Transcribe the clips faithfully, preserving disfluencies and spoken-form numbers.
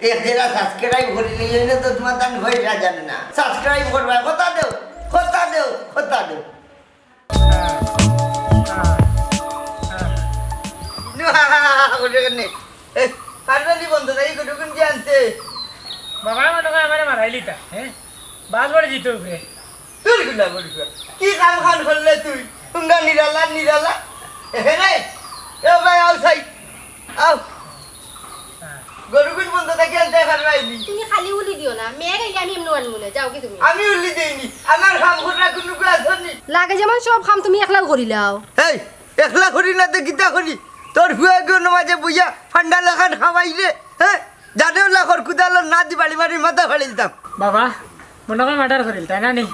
এক জেলা সাবস্ক্রাইব করি নিয়ে এনে তো তোমার তান পয়সা জানে না। সাবস্ক্রাইব করবা, কথা দেও, কথা দেও, কথা দেও। ওরে কেনে? এ, পারবে নি বন্ধ, তাই কতক্ষণ কি আনতে? বাবা, মনে হয় আমারে মারাইলিতা, হ্যাঁ? বাস বড় জিতো উপরে। তোর গুলা বলবো। কি কাম খান করলে তুই? তুমরা নিরালা, নিরালা। এখানে? এ ভাই, আও সাই। আও। গরুগুন বন্ধ থাকি আনতে পারবাইনি। তুমি খালি উলি দিও না, মেয়ে গেলে আমি এমনি আনবো না, যাও কি তুমি? আমি উলি দেইনি, আমার কাম করা কোনো কাজ হয়নি। লাগে যেমন সব কাম তুমি একলাও করিলাও। এই, একলা করি না তো কিতা করি? তোর ফুয়া গো নমাজে বইয়া ফান্ডা লাখান খাওয়াইলে, হ্যাঁ? জানেও লাখর কুদালো না দি বাড়ি মারি মাথা ফাড়িলতাম। বাবা, মনে হয় মার্ডার করিল, তাই না নি?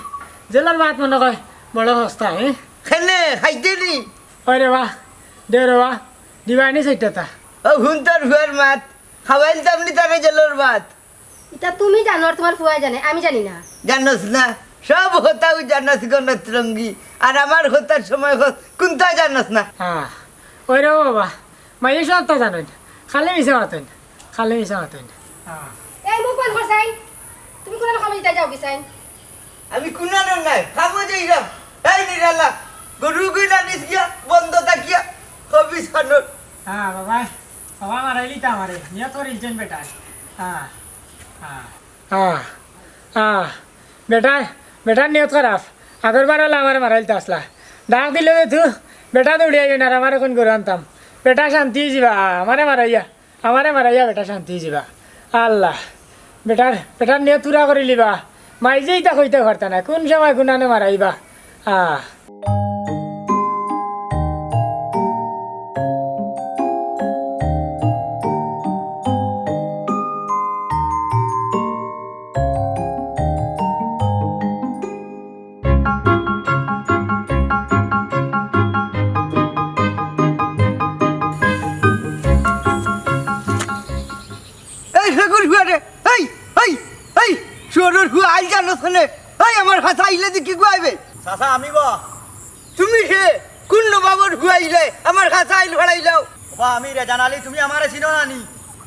জেলার মাত মনে হয় বড় সস্তা, হ্যাঁ? খেনে, খাইতে নি? ওই রে বা, দে রে বা, দিবানি সেইটা তা। ও হুন তোর ফুয়ার মাত, খাওয়াইলতাম নি তারে জেলর ভাত। ইতা তুমি জানো আর তোমার ফুয়ায় জানে, আমি জানি না। জানোস না, সব হতাও জানোস গণতরঙ্গী, আর আমার হতার সময় হ-, কোনটা জানোস না? হ্যাঁ, ওই রে বাবা, মাইয়ে সব তো জানো না, খালি মিছা মাতো না, খালি মিছা মাতো না। হ্যাঁ। এই মুখ বন্ধ কর সাইন, তুমি কোন খামে দিতে যাও কি সাইন? আমি কুনানো নাই, খামো যাইলাম। এই নিরালা, গরু গইলা নিস গিয়া, বন্ধ থাকিয়া, কবিস খানোর। হ্যাঁ, বাবা, বাবা মারাইলি তো আমারে, নিয়ত করিলছেন বেটা। হ্যাঁ, হ্যাঁ। হ্যাঁ, হ্যাঁ। বেটা, বেটার নিয়ত খারাপ। আগর বার হলে আমারে মারাইলতে আসলা। ডাক দিলে তো তু, বেটা দৌড়িয়া যাই না, আর আমার এখন গরু আনতাম। বেটা শান্তি হয়ে যাবা, আমারে মারাইয়া। আমারে মারাইয়া বেটা শান্তি হয়ে যাবা। আল্লাহ, বেটার, বেটার নিয়ত পুরা করিলিবা। মাইজে ইতা কইতে পারতা না, কোন সময় কোনানে মারাইবা। আহ। এই ফেকুর ফুয়া রে, এই, এই, এই, শুয়োরর ফুয়া আইল জানোস কেনে? এই আমার কাছে আইলে দেখি গুয়াইবে। চাচা, আমি বা। তুমি কে? কোন নবাবর ফুয়া আইলে আমার কাছে আইল ফাড়াইলাও? বা আমি রেজান আলী, তুমি আমারে চিনো না নি?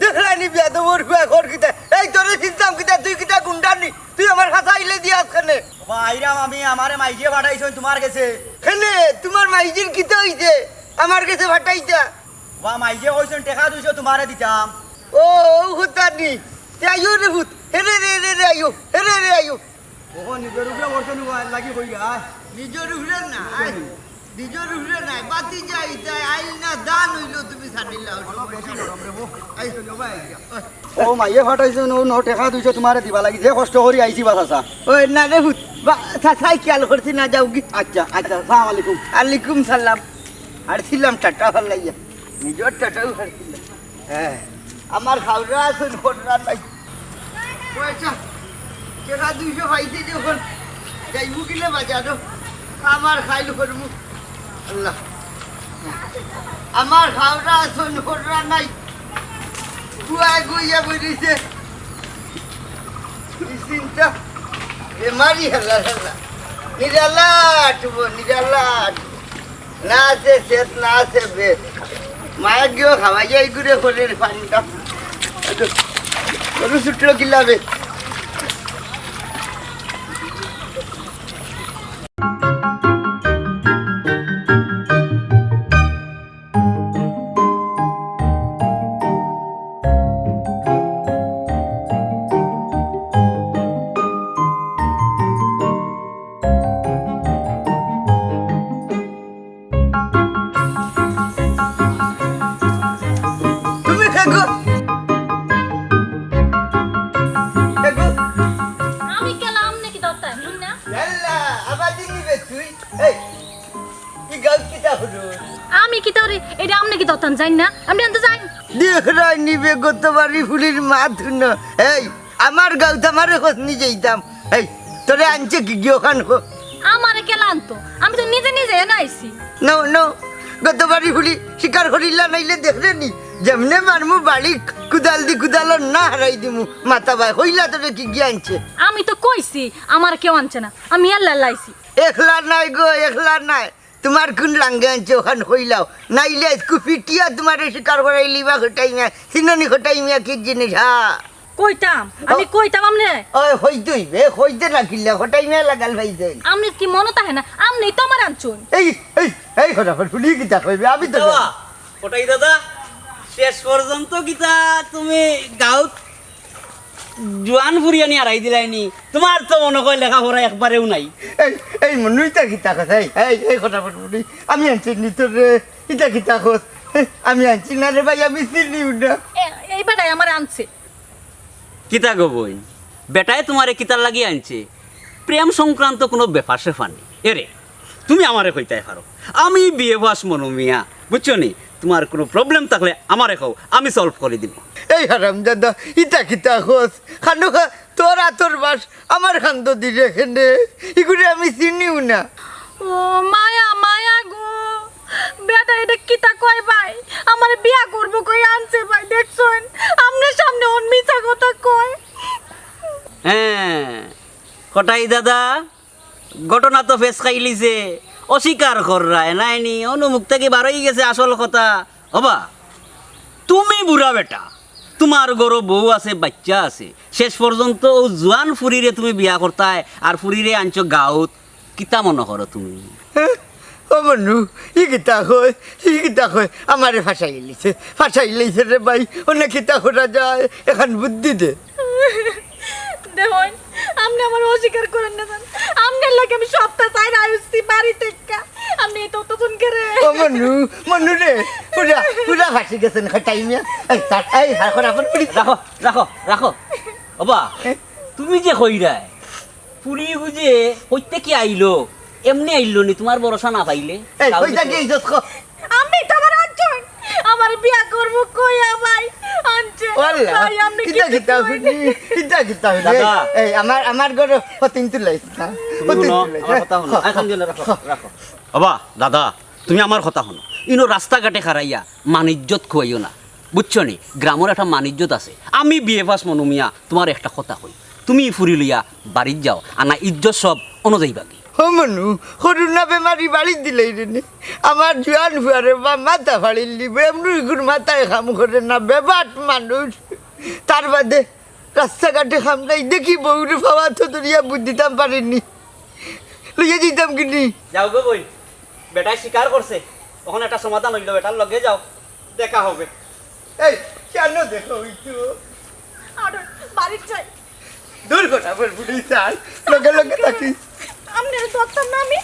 দেখলানি বেয়াদবর ফুয়া ঘর কিতা? এই তোরে চিনতাম কিতা, তুই কিতা গুন্ডা নি? তুই আমার কাছে আইলে দিয়াস কেনে? বা আইরাম আমি, আমারে মাইজিয়ে ফাটাইছইন তোমার গেছে। কেনে? তোমার মাইজির কিতা হইছে? আমার গেছে ফাটাইতা? বা মাইজিয়ে কইছইন টেকা দুইশো তোমারে দিতাম। ও, ও হুতা নি। তে আইও রে ভূত। হে রে রে রে রে আইও। হে রে রে আইও। ওহো, নিজর উপরে বর্ষণ লাগি কইরা। নিজর উপরে না, আই, নিজর উপরে না, বাতি যাই, তাই আইল না দান হইল তুমি ছাড়িলা। বলো, বেশি নরম রে, বো। আই, চলো ভাই। ও মাইয়ে ফাটাইছে, নো, নো, টেকা দুইশো তোমারে দিবা লাগি, যে কষ্ট করি আইছি বা চাচা। ওই না রে ভূত, বা, চাচাই খেয়াল করছি না, যাও কি? আচ্ছা, আচ্ছা, সালাম আলাইকুম। আলাইকুম সালাম। আর ছিলাম টাটা ভাল্লাইয়া, নিজর টাটাও হারছিলাম। হ্যাঁ, আমার খাওরা আছে, খোটরা নাই। পয়সা, টেকা দুইশো পাইছি যখন, যাইমু কিলে বাজারো, আমার খাইল করমু। আল্লাহ, আমার খাওরা আছে, খোটরা নাই। বুয়া গইয়া বইছে। কি চিন্তা? বেমারি হালা হালা। নিরালা আটবো, নিরালা আটবো। না আছে শেষ, না আছে বেশ। মায়া গিয়েও খাওয়াইয়া এই করে করে পানিটা। গরু ছুটলো কিলাবে। তুমি কে গো? কে গো? আমি গেলাম নাকি দত্তা, হুন না? ইয়াল্লা, আবার দিন নিবে তুই। এই, ই গাউত কিতা হলো? আমি কিতা রে? এটা আমনে কিতা অতান জাইন না? আপনি আনতে যাইন। দেখরায় নিবে গতবারি ফুলির মা ধুন। এই, আমার গাউত আমারে খোঁজ নি যাইতাম। এই, তোরে আনছে কি গিয়ে ওখান খো? আমারে কেলা আনতো? আমি তো নিজে নিজে এনে আইছি। নো, নো, গতবারি ফুলি শিকার করিলা নাইলে দেখরে নি। যেমনে মারমু বাড়ি কুদাল দি কুদাল না হারাই দিমু। মাথা বাই, কইলা তোরে কি গিয়ে আনছে? আমি তো কইছি, আমার কেউ আনছে না। আমি আল্লাহ আইছি। একলা নাই গো, একলা নাই। তোমার কোন লাঙ্গে আনছে ওখান কইলাও, নাইলে আজকু ফিটিয়া তোমারে শিকার করাই লিবা খটাই মিয়া, সিননি খটাই মিয়া কি জিনিস, হ্যাঁ? কইতাম, আমি ও। কইতাম আমনে। ওই, কইতে অইবে, কইতে না কিনলে, কটাই মেয়ে লাগাল পাইছে। আমনে কি মনো থাকে না? আমনেই তো আমার আনছুন। এই, এই, এই কথা বল, শুনি কিতা কইবে? আমি তো বাবা, কটাই দাদা, শেষ পর্যন্ত কিতা তুমি গাউত জোয়ান ফুরি আনি আড়াই দিলাইনি? তোমার তো মনো কয় লেখাপড়া একবারেও নাই। এই, এই মনু, ইতা কিতা কথা? এই, এই, এই কথা বল, শুনি। আমি আনছি নি তোর রে, ইতা কিতা কস? আমি আনছি না রে ভাই, আমি চিনিও না। এ-, এই বেটায় আমার আনছে। কিতা গো বইন, বেটায় তোমারে কিতার লাগি আনছে? প্রেম সংক্রান্ত কোনো ব্যাপার স্যাপার নি। এরে, তুমি আমারে কইতায় পারো, আমি বিএ পাস মনু মিয়া, বুঝছো নি? তোমার কোনো problem থাকলে আমারে কও, আমি solve করি দিমু। এই হারামজাদা, ইতা কিতা কস? খানো খা, তোর আতর বাস আমার খান্দো দিরে কেনে? ইগুরে আমি চিনিও না। ও মায়া, মায়া গো, বেটা এটা কিতা কয় ভাই? আমার বিয়া করবো কই আনছে ভাই, দেখছইন? আমনের সামনে অন মিছা কথা কয়। হ্যাঁ, কটাই দাদা, ঘটনা তো ফেস খাইলিছে, অস্বীকার কররায় নায়নি, অনু মুখ থাকি বারই গেছে আসল কথা। হবা, তুমি বুড়া বেটা, তোমার ঘরো বউ আছে, বাইচ্চা আছে, শেষ পর্যন্ত অউ জোয়ান ফুরিরে তুমি বিয়া করতায়, আর ফুরিরে আনছো গাউত, কিতা মনো করো তুমি? হ্যাঁ? ও মনু, ই কিতা কয়, ই কিতা কয়, আমারে ফাঁসাইলিছে, ফাঁসাইলিছে রে ভাই, অনে কিতা করা যায়, এখান বুদ্ধি দে। দেখইন, আপনে আমারে অস্বীকার করেন না জান। আপনার লাগে আমি সপ্তাহ চাইর আইছি বাড়ি থাকি। আপনে এই তথ্য শুন করে। ও মনু, মনু রে, পুরা, পুরা ফাঁসি গেছেন কটাই মিয়া। এই, স্যার, এই, স্যার, এখন আপন পুরি। রাখো, রাখো, রাখো। ওবা, তুমি যে কইরায়, ফুরি বুঝে কইতে কি আইলো? এমনে আইলো নি, তোমার ভরসা না পাইলে? এই, তাহলে কইতা তো কি ইজ্জত খ? আপনে তো আমার আনছইন। আমার বিয়া করবো কইয়া ভাই আনছে। ও আল্লাহ, ভাই, আপনে ইতা কিতা কিতা কইন? হুনি, ইতা কিতা হুনি? দাদা। এই, আমার, আমার ঘরো ফতিন তুলাইছ না। তুমি ফতিন হুনো, তুলাইছ, আমার হ্যাঁ? কথা হুনো। খ, আই, খ, খান দিলে রাখো, খ। রাখো। বাবা, দাদা, তুমি আমার কথা হুনো। ইনো রাস্তাঘাটে খাড়াইয়া মান ইজ্জত খুয়াইও না। বুঝছো নি? গ্রামর একটা মান ইজ্জত আছে। আমি বিএ পাস মনু মিয়া, তোমার একটা কথা কই। তুমি ই ফুরি লইয়া বাড়িত যাও, আর না ইজ্জত সব অনো যাইবাগি। ও মনু, করোনা বেমারি বাড়িত দিলাই রে নে। আমার জোয়ান ফুয়ারে বা মাথা ফাড়িল দিব, এমনি ইগুর মাথায় কাম করে না, বেবাট মানুষ। তার বাদে রাস্তাঘাটে কামড়াই দেখি বউরে পাওয়া তো ধরিয়া বুঝ দিতাম পারিনি। লইয়া দিতাম কিনি। যাও গো বইন, বেটায় স্বীকার করছে, অখন একটা সমাধান অইলো, বেটার লগে যাও, দেখা হবে। এই, কেন দেখা অইতো? আর বাড়িত যাই। দূর কথা বল, বুড়ি চাই, লগে লগে থাকি। আপনি ধরতাম না আমি।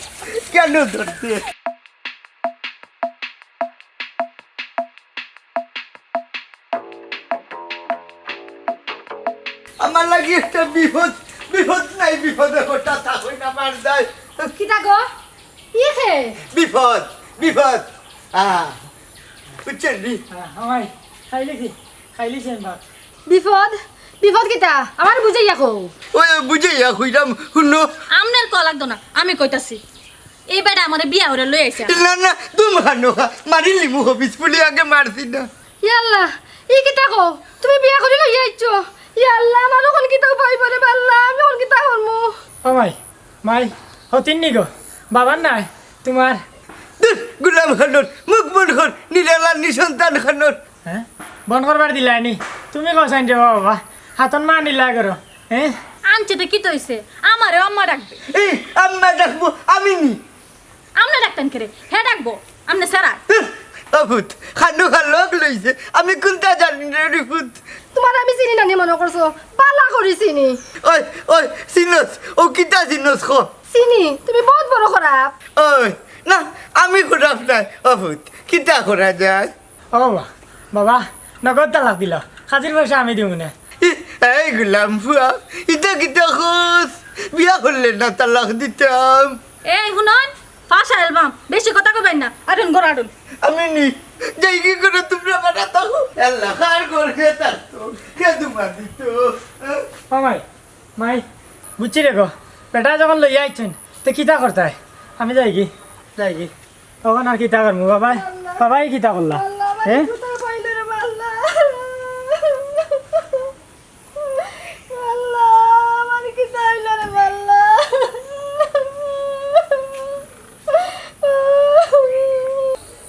কেন ধরতে? আমার লাগি একটা বিপদ, বিপদ নাই, বিপদে হঠাৎ থাকই না মার যায়। কিতা গো? ইয়ে খে? বিপদ, বিপদ। আহ, বুঝছেন নি? আহ, আমায় খাইলে কি? খাইলে কি আমি ভাত? বিপদ? বিপদ কিতা? আমার বুঝাইয়া কও। ওই বুঝাইয়া কইরাম, হুনো। আমনের কল লাগতো না, আমি কইতাছি। এই বেটা আমারে বিয়া করে লই আইছে। না, না, তুমি খানো খা, মারি লিমু হবিস বলে আগে মারছি না। ইয়া আল্লাহ, ই কিতা কও? তুমি বিয়া করি লইয়া আইছো? ইয়া আল্লাহ, আমার অখন কিতা উপায় পারে বা আল্লাহ, আমি অখন কিতা করমু? ও মাই, মাই, হতিন নি গো, বাবার নাই তোমার? দূর, গুলাম খানোর, মুখ বন্ধ কর, নিরালা নিসন্তান খানোর। হ্যাঁ? বন্ধ করবার দিলাই নি? তুমি কও চাইন রে বাবা, হাতন মা নিলা করো, হ্যাঁ? আনছে তো কিতা অইছে? আমারেও আম্মা ডাকবে। এই, আম্মা ডাকবো, আমি নি। আমনে ডাকতেন কেরে? হে ডাকবো, আমনে সারা। ও পুত, খানো খা লগ লইছে, আমি কুনতা জানি রে, রে পুত। তোমার আমি চিনি না নি মনো করছো? বালা করি চিনি। ওই, ওই, চিনস, ও কিতা চিনস খ? চিনি, তুমি বহুত বড় খারাপ। ওই, না, আমি খারাপ নায়, ও পুত, কিতা করা যায়? ও বাবা, বাবা, নগদ তালাক দিল, কাজির পয়সা আমি দিমু নে। ই, এই গুলাম ফুয়া, ইতা কিতা কস? বিয়া করলে না তালাক দিতাম। এই হুনন, ফাঁসা অ্যালবাম, বেশি কথা কইবেন না। আটুন, ঘর আটুন। আমি নি, যাই কি করে তোমরা বাড়া থাকো? আল্লাহ, কার ঘর কে থাকতো? কে তোমার দিত? হ্যাঁ? ও মাই, মাই, বুঝছি রে গো। বেটা যখন লইয়া আইছেন, তে কিতা করতায়? আমি যাই কি? যাই কি? তখন আর কিতা করমু বাবাই? বাবাই কিতা করলা? আল্লাহ, আমার হ্যাঁ? কোথায় পাইল রে আল্লাহ? আল্লাহ, আমার কিতা অইল রে আল্লাহ?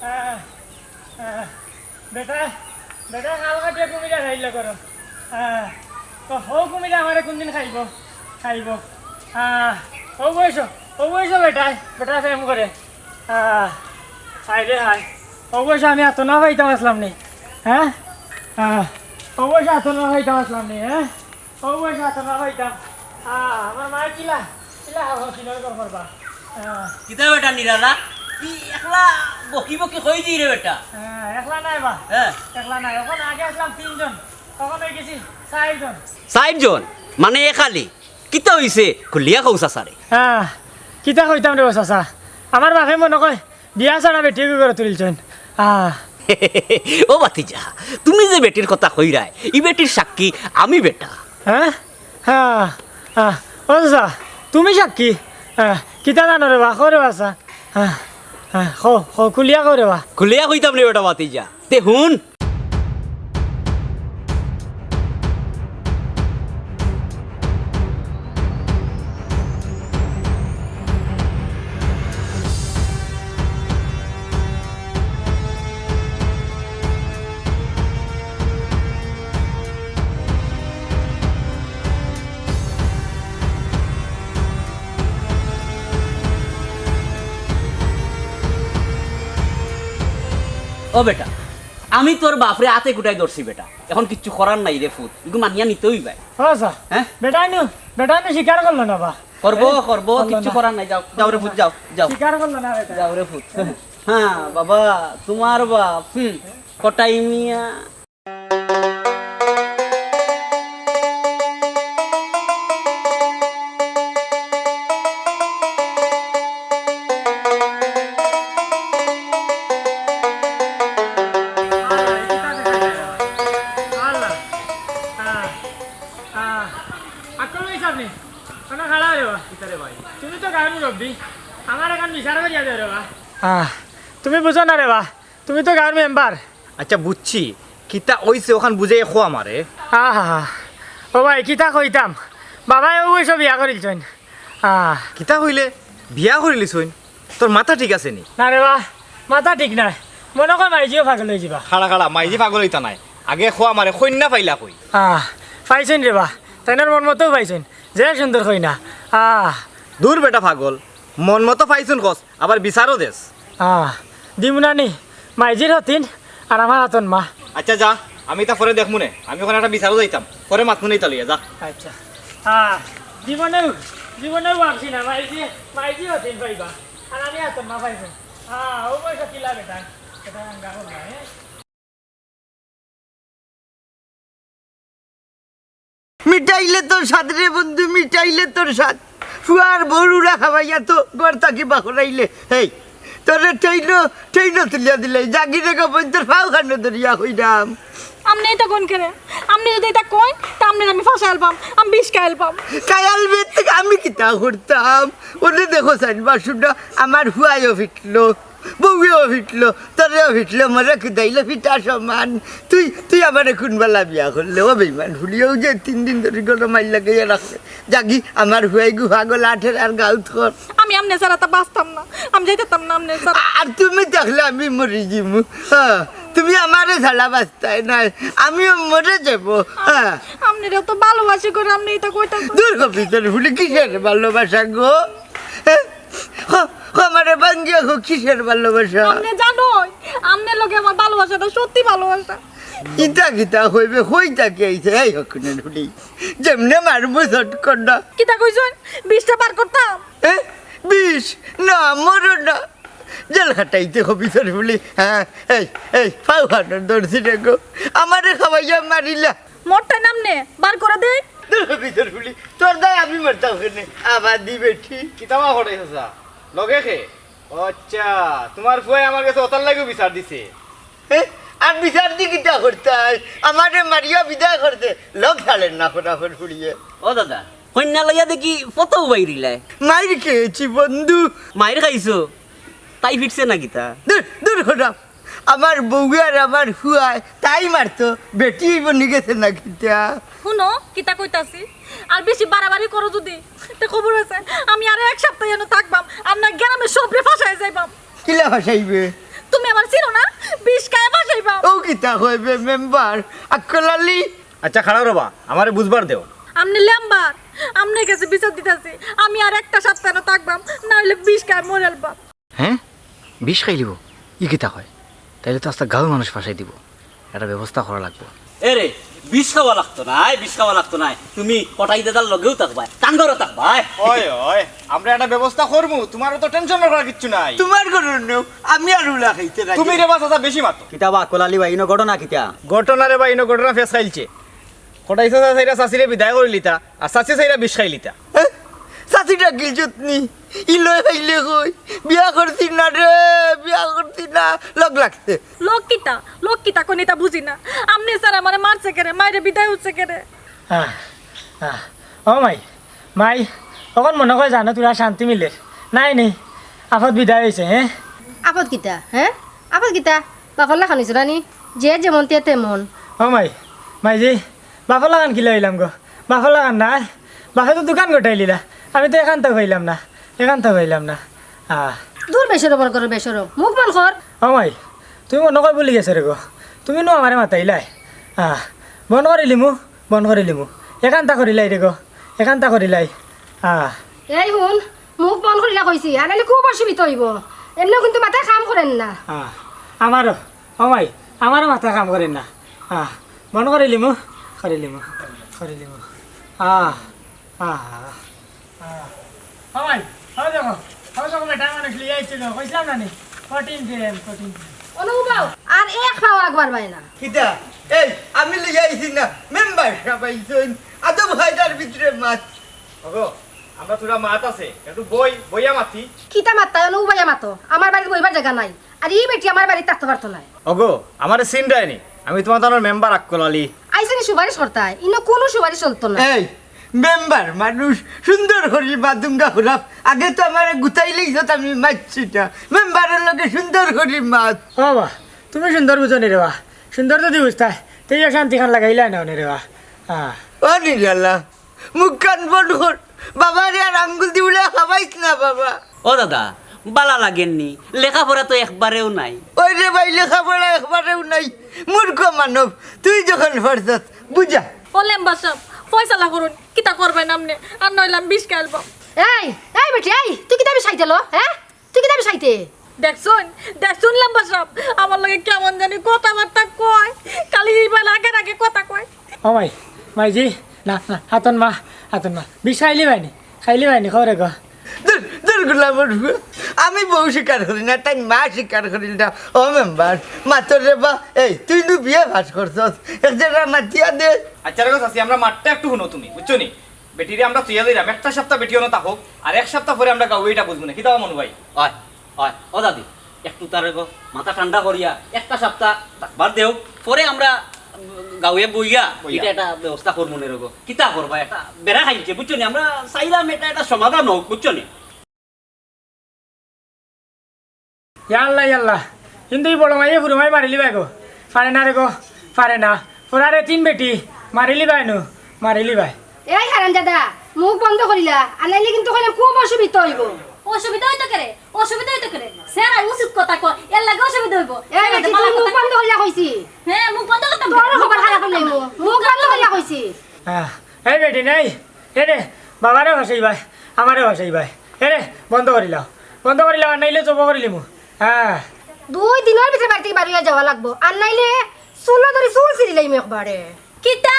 আহ, আহ, বেটা, বেটা, কাল কাটিয়া তুমি যা খাইলে করো। আহ, ও, হউ কুমিরে আমারে কুনদিন খাইবো, খাইবো। আহ, ও বয়স, ও বয়স বেটায়, বেটায় প্রেম করে। আহ, হায় রে হায়। ও বয়স আমি এত না পাইতাম আসলাম নি, হ্যাঁ? আহ, ও বয়স এত না পাইতাম আসলাম নি, হ্যাঁ? ও বয়স এত না পাইতাম। আহ, আমার মায়ে কিলা, কিলা হাওয়া কিনার কর করবা। আহ, কিতা বেটা নিরালা? তুই একলা বকি বকি কই যাই রে বেটা? আহ, একলা নাই বা। হ্যাঁ। একলা নাই। অখন আগে আসলাম তিনজন, অখন অই গেছি চাইরজন। চাইরজন? মানে এ খালি? কিতা অইছে? খুলিয়া কও চাচারে। আহ, কিতা কইতাম রে ও চাচা? আমার বাপে মনো কয় বিয়া ছাড়া বেটি এগু ঘরো তুলিলছইন। আহ। ও ভাতিজা, তুমি যে বেটির কথা কইরায়, ই বেটির সাক্ষী আমি বেটা। হ্যাঁ? হ্যাঁ, হ্যাঁ। ও চাচা, তুমি সাক্ষী? হ্যাঁ, কিতা জানো রে বা? কও রে বা চাচা। হ্যাঁ, হ্যাঁ, কও, কও, খুলিয়া কও রে বা। খুলিয়া কইতাম রে বেটা ভাতিজা। তে হুন। ও বেটা, আমি তোর বাপরে আতে কুটাই ধরছি বেটা, এখন কিচ্ছু করার নাই রে ফুত, ইগু মানিয়া নিতে অইবায়। ও চাচা, হ্যাঁ? বেটাইনু, বেটাইনু স্বীকার করলো না বা। করবো, হ্যাঁ? করবো, করলো কিচ্ছু না। করার নাই, যাও, যাও রে ফুত, যাও, যাও। স্বীকার করলো না বেটা। যাও রে ফুত। হ্যাঁ বাবা, তোমার বাপ, হুম, কটাই মিয়া। আহ, আক্কল ভাই সামনে, ওনা খাড়া রে বা। কিতা রে ভাই? তুমি তো গাঁওর মুরব্বি, আমার এখন বিচার করিয়া দেও রে বা। আহ, তুমি বুঝো না রে বা, তুমি তো গাঁওর মেম্বার। আচ্ছা, বুঝছি। কিতা অইছে অখান বুঝাইয়া কও আমারে। আহা, ও ভাই, কিতা কইতাম? বাবায় অউ বয়সো বিয়া করিলছইন। আহ। কিতা কইলে? বিয়া করিলিছইন? তোর মাথা ঠিক আছে নি? না রে বা, মাথা ঠিক নাই। মনো কয় মাইজিও পাগল অইযিবা। খাড়া, খাড়া, মাইজি পাগল অইতা নায়। আগে কও আমারে, কইন্যা পাইলা কই? আহ, পাইছইন রে বা, তাইনর মন মতউ পাইছইন। যে সুন্দর কইন্যা। আহ। দূর বেটা পাগল, মন মতো পাইছইন কস, আবার বিচারও দেস। আহ, দিমু না নি, মাইজির হতিন আর আমার হাতন মা। আচ্ছা যা, আমি ইতা পরে দেখমু নে, আমি অখন একটা বিচারও যাইতাম, পরে মাতমু নে ইতা লইয়া, যা। আচ্ছা। আহ, জীবনেও, জীবনেও ভাবছি না, মাইজি, মাইজি হতিন পাইবা, আর আমি হাতন মা পাইবো। আহ, ও বয়সো কিলা বেটা, বেটা রাঙ্গা করলা, হ্যাঁ? মিটাইলে তোর স্বাদ রে বন্ধু, মিটাইলে তোর স্বাদ। ফুয়ার বউর উড়া খাবাইয়া তো ঘর থাকি বাখরাইলে। হেই, তোরে ট্রেইনো, ট্রেইনো তুলিয়া দিলাই। জাগি রে গো বইন, তোর ফাও খানো ধরিয়া কইরাম। আপনে ইতা কইন কেনে? আপনে যুদি ইতা কইন, তে আপনেরে আমি ফাঁসাইলাইতাম, আমি বিষ খাইলাইতাম। খাইলাইবে তে আমি কিতা করতাম? ওরে দেখো চাইন বাসুটা, আমার ফুয়ায়ও ফিটলো। বউয়েও ফিটলো, তোরেও ফিটলো, মরে কুদাইলো ফিটা সমান। তুই, তুই আমারে কুনবালা বিয়া করলে, ও বেইমান ফুড়ি, অউ যে তিন দিন ধরি গরম মাইর লাগাইয়া রাখছে। জাগি, আমার ফুয়াইগু পাগল আটের আর গাউত কর। আমি আমনে ছাড়া তা বাঁচতাম না, আমি যাইতাম না আমনে ছাড়া। আর তুমি থাকলে আমি মরি যিমু। হ্যাঁ, তুমি আমারে ছাড়া বাঁচতায় নায়, আমিও মরে যাইমু। হ্যাঁ। আমনেরে তো ভালোবাসি করে, আপনে ইতা কইতাছেন। দূর হবি তোর ফুড়ি, কিসের ভালোবাসা গো? হ্যাঁ? হ, হ, আমারে ভাঙ্গিয়া কও, কিসের ভালোবাসা? আপনে জানইন, আপনার লগে আমার ভালোবাসাটা সত্যি ভালোবাসা। ইতা কিতা কইবে, কই থাকি আইছে? এই হকুনের ফুড়ি, যেমনে মারমু শট কর না। কিতা কইছইন? বিষটা বার করতাম? এ? বিষ? না, মরো না। জেল খাটাইতে কবি তোর ফুড়ি। হ্যাঁ, এই, এই, ফাও খানোর দর্শি রে গো। আমারে খাওয়াইয়া মারিলা। মরটাই নাম নে, বার করে দেই। তোর ভিতর ফুলি, তোর দায় আমি মরতাম কেনে? আবার দি বেটি। কিতা বা করে চাচা? লগে খে? ও আচ্ছা, তোমার ফুয়ায় আমার গেছে অতার লাগিও বিচার দিছে। এ? আর বিচার দি কিতা করতায়? আমারে মারিয়া বিদায় করছে। লগ ছাড়ের না ফটাফট ফুড়িয়ে। ও দাদা, কইন্যা লইয়া দেখি ফটো বাইরিলায়। মাইর খেয়েছি বন্ধু। মাইর খাইছো? তাই ফিটছে না কিতা? দূর, দূর হটাও। আমার বউয়ে আর আমার ফুয়ায় তাই মারতো, বেটি অইবো নি গেছে না কিতা? হুনো, কিতা কইতাছি, আর বেশি বাড়াবাড়ি করো যুদি, তে খবর আছে, আমি আরো এক সপ্তাহ এনো থাকবাম, আপনার গ্রামে সবরে ফাঁসাই যাইবাম। কিলা ফাঁসাইবে? তুমি আমার চিনো না, বিষ খায় ফাঁসাইবাম। ও কিতা কইবে মেম্বার? আক্কল আলী, আচ্ছা, খাড়া রবা, আমারে বুঝবার দেও। আপনে লেম্বার, আপনার গেছে বিচার দিতাছি। আমি আর একটা সপ্তাহ না থাকবাম, না অইলে বিষ খাই মরেলবাম। হ্যাঁ, বিষ খাইলিবো? ই কিতা কয়? তাইলে তো আস্তা গাঁওর মানুষ ফাঁসাই দিবো। একটা ব্যবস্থা করা লাগবো। এরে, বিষ খাওয়া লাগতো নায়, বিষ খাওয়া লাগতো নায়। তুমি কটাই দাদার লগেউ থাকবায়, তান ঘরো থাকবায়। ওই, ওই, আমরা একটা ব্যবস্থা করমু, তুমার অত টেনশন করার কিচ্ছু নাই। তুমার ঘরো নেও, আমি আর উলা খাইতে রাজি। তুমি রে বা চাচা বেশি মাতো। কিতা বা আক্কল আলী ভাই, ইনো ঘটনা কিতা? ঘটনা রে বা, ইনো ঘটনা ফেস খাইলছে। কটাই চাচা চাইরা চাচিরে বিদায় করিলিতা, আর চাচি চাইরা বিষ খাইলিতা। হ্যাঁ? চাচি ডাকিল যত্নি, ই লয় খাইলে কই, বিয়া করছি না রে, বিয়া করছি না, লগ লাগছে। লগ কিতা? লগ কিতা কোন ইতা বুঝি না। আপনে স্যার আমারে মারছে কেরে, মাইরে বিদায় অইছে কেরে? আহ, আহ। ও মাই, মাই, অখন মনো কয় জানো তোরা শান্তি মিলের। নাই, নেই, আফত বিদায় অইছে, হ্যাঁ? আফত কিতা, হ্যাঁ? আফত কিতা? বাফর লাখান অইছে না নি? যে যেমন তে তেমন। ও মাই, মাইজি, বাফর লাখান কিলা অইলাম গো? বাফর লাখান নায়। বাফে তো দোকান গোটাইলিলা। আমি তো এখান তো পাইলাম না, এখান তো পাইলাম না। আহ। দূর বেশরম, মনে করো বেশরম। মুখ বন্ধ কর। ও মাই, তুমি মনো কয় ভুলি গেছো রে গো। তুমি নু আমারে মাতাইলায়। আহ, বন্ধ করিলিমু, বন্ধ করিলিমু। এখানতা করিলাই রে গো, এখানতা করিলাই। আহ। এই হুন, মুখ বন্ধ করিলা কইছি, আর নাইলে খুব অসুবিধা অইবো। এমনেও কিন্তু মাথায় কাম করের না। আহ, আমারও, ও মাই, আমারও মাথায় কাম করের না। আহ, বন্ধ করিলিমু, করিলিমু, করিলিমু। আহ, আহ। হ্যাঁ। হাওয়াই, হাওয়াই দেখো, হাওয়াই দেখো, বেটা মানুষ লইয়া আইছে গো, কইছিলাম না নি? কঠিন প্রেম, কঠিন প্রেম। অনু বাবু, আর এক পাও আগবার বায় না। কিতা? এই, আমি লইয়া আইছি না, মেম্বার সাব আইছইন, আদব কায়দার ভিতরে মাত। ওগো, আমরা থুড়া মাত আছে, একটু বই, বইয়া মাতি। কিতা মাত তাই, অনু বইয়া মাতো, আমার বাড়িত বইবার জাগা নাই। আর ই বেটি আমার বাড়িত থাকতো পারতো নায়। ওগো, আমারে চিনরায় নি? আমি তুমার তানর মেম্বার আক্কল আলী। আইছে নি সুপারিশ করতায়? ইনো কুনু সুপারিশ চলতো না। এই, মেম্বার মানুষ, সুন্দর করি মাত দুঙ্গা হুরাপ। আগে তো আমারে গুতাইলাইছত, আমি মাতছি না। মেম্বারর লগে সুন্দর করি মাত। ও বাবা, তুমি সুন্দর বুঝো নি রে বা। সুন্দর যদি বুঝতায়, তে ই অশান্তিখান লাগাইলায় না অনে রে বা। হ্যাঁ। ও নিরালা, মুখখান বন্ধ কর। বাবারে আর আঙ্গুল দি উলা খাবাইস না বাবা। ও দাদা, বালা লাগের নি, লেখাপড়া তো একবারেও নাই। ওই রে ভাই, লেখাপড়া একবারেও নাই, মূর্খ মানব। তুই যখন পারছস, বুঝা। ও লেম্বা সাব, ফয়সালা করুন, কিতা করবেন আপনে? আর নইলে আমি বিষ খাইলবো। এই, এই বেটি, এই, তুই কিতা বিষ খাইতে লো, হ্যাঁ? তুই কিতা বিষ খাইতে? দেখছইন, দেখছইন লেম্বা সাব, আমার লগে কেমন জানি কথাবার্তা কয়, খালি ইবার আগে আগে কথা কয়। ও মাই, মাইজি, না, না, হাতন মা, হাতন মা। বিষ খাইলিবায় নি, খাইলিবায় নি, খরে গো। দূর, দূর গুলামর ফুয়া। আমি বউ স্বীকার করি না, তাই মা স্বীকার করিল না। ও মেম্বার, মাতর রে বা, এই, তুই নু বিয়ে পাস করছস, এক জাগা মাতিয়া দে। আচ্ছা রে গো চাচি, আমরা মাতটা একটু হুনো তুমি, বুঝছো নি? বেটিরে আমরা থইয়া যাইরাম, একটা সপ্তাহ বেটি অনো থাকউক, আর এক সপ্তাহ পরে আমরা গাউয়ে ইটা বুঝমু নে। কিতা বা মনু ভাই? অয়, অয়, ও দাদি, একটু তারে গো, মাথা ঠান্ডা করিয়া একটা সপ্তাহ থাকবার দেও, পরে আমরা, উম, গাউয়ে বইয়া বইয়া। ইটা একটা ব্যবস্থা করমু নে রে গো। কিতা করবা, একটা বেড়া খাইছে, বুঝছো নি? আমরা চাইরাম এটা একটা সমাধান অউক, বুঝছো নি? ইয়া আল্লাহ, ইয়া আল্লাহ। কিন্তু ই বড় মাইয়ে হুরু মাই মারিলিবায় গো। পারে না রে গো, পারে না। পুরারে তিন বেটি, মারিলিবায় নু, মারিলিবায়। এই হারামজাদা, মুখ বন্ধ করিলা, আর নাইলে কিন্তু কইলে খুব অসুবিধা অইবো। অসুবিধা অইতো কেরে? অসুবিধা অইতো কেরে? স্যার, আর উচিত কথা কয়, এর লাগি অসুবিধা অইবো। এই বেটি, তুই মুখ বন্ধ করিলা কইছি। হ্যাঁ, মুখ বন্ধ করতাম। তোর খবর খারাপ অইলে মুখ, মুখ বন্ধ করিলা কইছি। হ্যাঁ, এই বেটি নাই, এ রে, বাবারে ভাসাইবায়, আমারে ভাসাইবায়। এ রে, বন্ধ করিলাও, বন্ধ করিলাও, আর নাইলে জব করিলিমু। হ্যাঁ। দুই দিনর ভিতরে বাড়ি থাকি বারইয়া যাওয়া লাগবো, আর নাইলে চুলো ধরি চুল ছিড়িলাইমু একবারে। কিতা?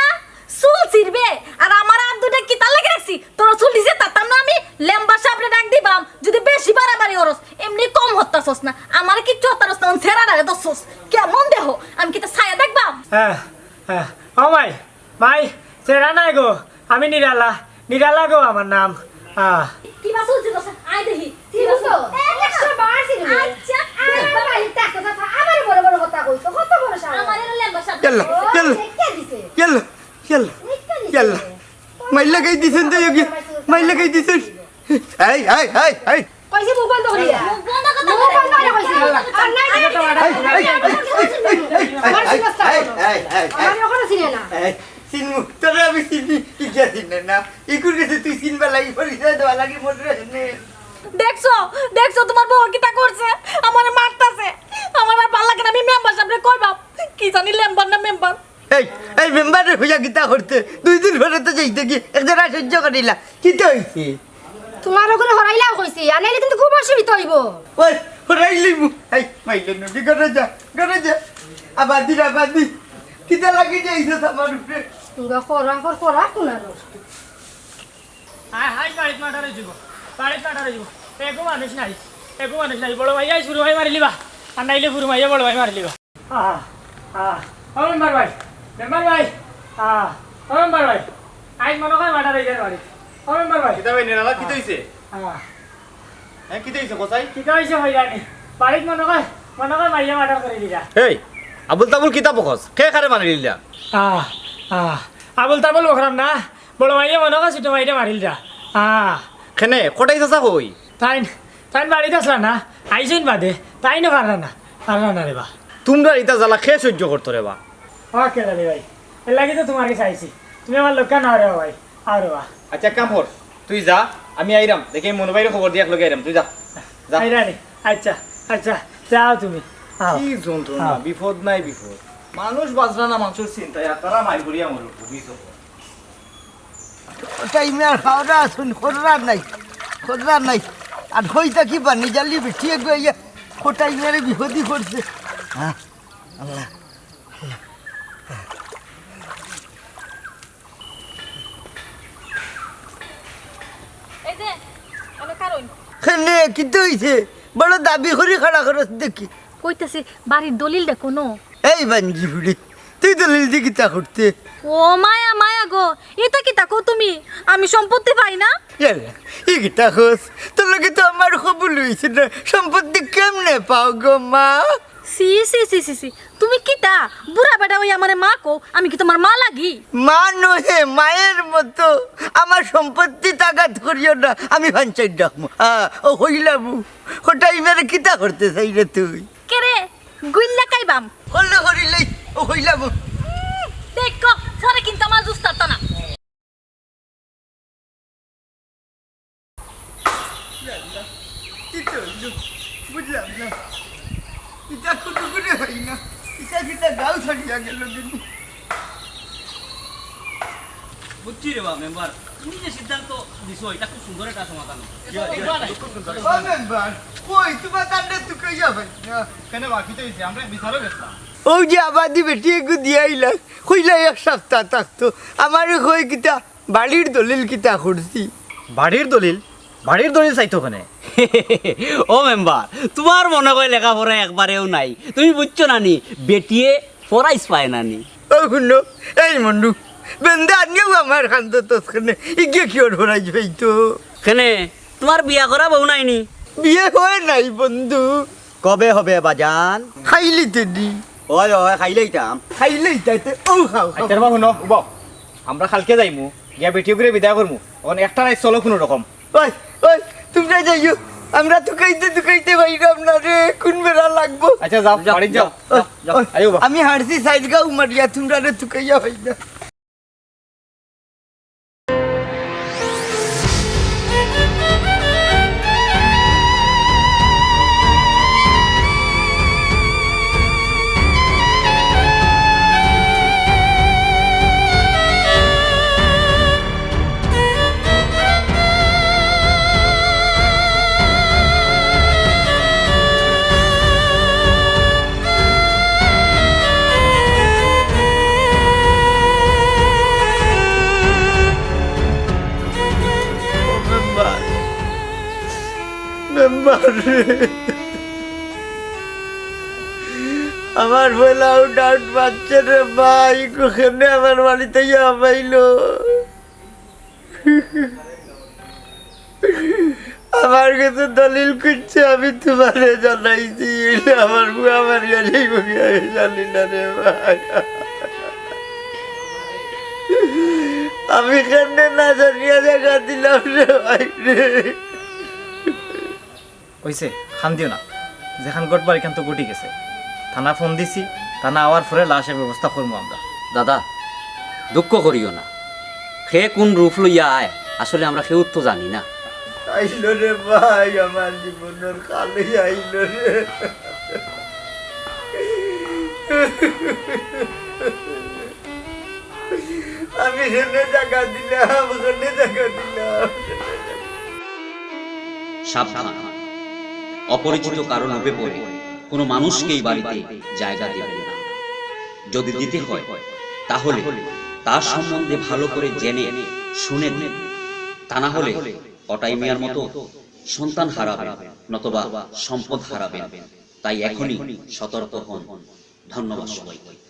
চুল ছিড়বে? আর আমার আত দুইটা কিতার লাগি রাখছি? তোর চুল নিজে তাতাম না আমি? লেম্বা সাবরে ডাক দিবাম, যদি বেশি বাড়াবাড়ি করস, এমনি কম হত্তাছস না, আমারে কিচ্ছু হত্তাছস না, অন ছেড়া ডালে দছস। কেমন দেহ? আমি কিতা ছায়া দেখবাম? হ্যাঁ, হ্যাঁ। ও মাই, মাই, ছেড়া নায় গো, আমি নিরালা, নিরালা গো আমার নাম। আহ। কিবা চুল ছিড়ছস? আয় দেখি। ছিড়ছস? এ, একশো বার ছিড়ি। আচ্ছা। আমার বাড়িত থাকতে থাকতে আমারে বড় বড় কথা কইছো, কত বড় সাহস। আমার এর লেম্বা সাব। ইয়াল্লা, ও, ইয়াল্লা। কে দিছে? ইয়াল্লা, ইয়াল্লা, কে দিছে? ইয়াল্লা। মাইর লাগাই দিছইন তো, ইয়োগি। মাইর লাগাই দিছইন। এই, এই, এই, এই। কইছি মুখ বন্ধ করিয়া। মুখ বন্ধ করতে মুখ বন্ধ করিয়া কইছি। আর নাই রে। এই, এই, এই, এই, এই, এই, আমার এই, কি অবস্থা এই, হলো? এই, এই, এই। আমার এখনো চিনে না। এই, চিনমু, তোরে আমি চিনি, ইগিয়া চিনে না। ইগুর গেছে তুই চিনবা লাগি, পরিচয় দেওয়া লাগি, মোর রে নে। দেখছো, দেখছো তোমার বউ কিতা করছে? আমারে মারতাছে। আমার আর ভালা লাগে না, আমি মেম্বার সাবরে কইবাম। কি জানি লেম্বার না মেম্বার। এই, এই মেম্বারে কইয়া কিতা করতে? দুই দিন পরে তো যাইতে কি, এক জারা সহ্য করিলা। কিতা অইছে? তুমার ওগুলো হরাইলাও কইছি, আর নাইলে কিন্তু খুব অসুবিধা অইবো। ওই, হরাইলিমু। এই, মাইলে নবী, ঘরে যা, ঘরে যা। আবাদি, আবাদি। কিতা লাগি যাইছস আমার উপরে? তুমরা করা, কর, করা, কোন আর? আয়, হায়, বাড়িত মার্ডার অইযিবো, বাড়িত মার্ডার অইযিবো। এগু মানুষ নাই, এগু মানুষ নাই। বড় ভাই, আই ফুরু ভাই মারিলিবা, আর নাইলে ফুরু ভাইয়ে বড় ভাই মারিলিবা। আহ, আহ, ও মেম্বার ভাই, মেম্বার ভাই, আহ, ও মেম্বার ভাই, আইজ মনো কয় মার্ডার অইযার বাড়িত। ও মেম্বার ভাই। কিতা ভাই, নিরালা, কিতা অইছে? আহ। হ্যাঁ, কিতা অইছে, কসাই? কিতা অইছে ভাই জানি? বাড়িত মনো কয়, মনো কয় মাইয়া মার্ডার করি দিলা। এই, আবুল তাবুল কিতা বকস? কে কারে মারি দিলা? আহ, আহ, আবুল তাবুল বকরাম না, বড় মাইয়া মনো কয় ছোট মাইরে মারিল যা। আহ। কেনে, কটাই চাচা কই? তাইন, তাইন বাড়িত আছলা না, আইছইন বাদে, তাইনও পাররা না, পাররা না রে বা। তুমরার ইতা জ্বালা কে সহ্য করতো রে বা? ও কেলা রে ভাই, এর লাগি তো তুমার গেছে আইছি, তুমি আমার লগে না রে ভাই, আও রে বা। আচ্ছা, এক কাম কর, তুই যা, আমি আইরাম, দেখি মনু ভাইরে খবর দিয়া একলগে আইরাম, তুই যা, যা। আইরানি, আচ্ছা, আচ্ছা, যাও তুমি, আও। কি যন্ত্রণা, আও। বিপদ নাই বিপদ, মানুষ বাঁচরা না মানুষর চিন্তায়, আর তারা মাই করিয়া মরুক, বুঝছো? টাইমে আর খাওয়া দাওয়া শুন, খররার নাই, খররার নাই। আর হইতা কি বানি জালি বেটি এগো ইয়া, খোটাই মেরে বিপদি করছে। হ্যাঁ, আল্লাহ। এই যে, অনো কারণ। কেনে, কিতা অইছে? বড় দাবি করি খাড়া খরচ দেখি। কইতাছি, বাড়ির দলিল দেখো নো। এই বাঞ্জি ফুড়ি, তুই দলিল দি কিতা করতে? ও মায়া, মায়া গো, ইতা কিতা কও তুমি? আমি সম্পত্তি পাই না? ইয়াল্লা, ই কিতা কস? তোর লগে তো আমার কবুল অইছে না, সম্পত্তি কেমনে পাও গো মা? ছি, ছি, ছি, ছি, ছি। তুমি কিতা? বুড়া বেটা অই আমারে মা কও, আমি কি তুমার মা লাগি? মা নহে, মায়ের মতো। আমার সম্পত্তি তাগাদ করিও না, আমি পঞ্চায়েত ডাকমু। আ, ও হইলাবু, ওটা ইমারে কিতা করতে চাই রে তুই? কে রে? গুইল্লা কাইবাম। করলে করিলেই, ও হইলাবু। উম, দেখো, পরে কিন্তু আমার জুস তাতো না। কিতা অইলো? বুঝলাম না। ইটা কুটুকুটে হয় না। ইটা কিতা গাঁও ছাড়িয়া গেল কিন্তু। বুঝছি রে বা মেম্বার, তুমি যে সিদ্ধান্ত দিছো, এটা খুব সুন্দর একটা সমাধান। ও মেম্বার, কই তুমার কাণ্ডে তুকাইয়া হয় না? কেনে বা, কিতা অইছে? আমরা বিচারো গেছিলাম। ও যে আবাদি বেটি এগু দিয়া আইলা, কইলা এক সপ্তাহ থাকতো। আমারে কই কিতা? বাড়ির দলিল কিতা করছি? বাড়ির দলিল? বাড়ির দলিল চাইতো কেনে? ও মেম্বার, তুমার মনো কয় লেখাপড়া একবারেও নাই, তুমি বুঝছো না নি? বেটিয়ে পড়াইছ পায় না নি? ও হুনো, এই মন্ডু, বেন্দা আনিয়াও আমার কান্দো তৎক্ষণে, ইগে কিওর পড়াইছ পাইতো? কেনে, তুমার বিয়া করা বউ নাই নি? বিয়ে হয় নাই বন্ধু। কবে হবে বাজান? খাইলিতে দি। ওই, ওই, খাইলেইতাম। খাইলেইতাইতে, ও খাও, খাও। আচ্ছা, রে বা, হুনো, উবাও। আমরা কালকে যাইমু, গিয়া বেটি ওগুরে বিদায় করমু। অখন একটা রাইত চলো কুনু রকম। ওই, ওই, তুমরা যাইও। আমরা তুকাইতে তুকাইতে পাইরাম না রে, কুন বেড়া লাগবো? আচ্ছা, যাও, যাও, বাড়ি যাও। যাও, যাও, যাও। আইও বা। আমি হারছি সাইড গাউ মারিয়া, তুমরারে তুকাইয়া পাই না। ও মেম্বার, মেম্বার রে, আমার পয়লাউ ডাউট বাজছে রে ভাই, কেনে আমার বাড়িত আইয়া হামাইলো। আমার গেছে দলিল খুঁজছে, আমি তুমারে জানাইছি, অইলে আমার ফুয়া মারিয়া যাইবো কি আমি জানি না রে ভাই। আমি কেনে না জানিয়া জাগা দিলাম রে ভাই রে। অইছে, কান্দিও না। যেখান ঘটবার এখান তো ঘটি গেছে। থানা ফোন দিছি, থানা আওয়ার পরে লাশের ব্যবস্থা করমু আমরা। দাদা, দুঃখ করিও না। কে কুন রূপ লইয়া আয়, আসলে আমরা কেউ তো জানি না। আইলো রে ভাই, আমার জীবনর কালই আইলো রে। আমি হেনে জাগা দিলাম, হেনে জাগা দিলাম। সাবধান, অপরিচিত কারো লোভে পড়ে কোনো মানুষকেই বাড়িতে জায়গা দেবেন না। যদি দিতে হয়, তাহলে তার সম্বন্ধে ভালো করে জেনে শুনে দিন। তা না হলে কটাই মিয়ার মতো সন্তান হারাবেন, নতবা সম্পদ হারাবেন। তাই এখনই সতর্ক হন। ধন্যবাদ সবাইকে।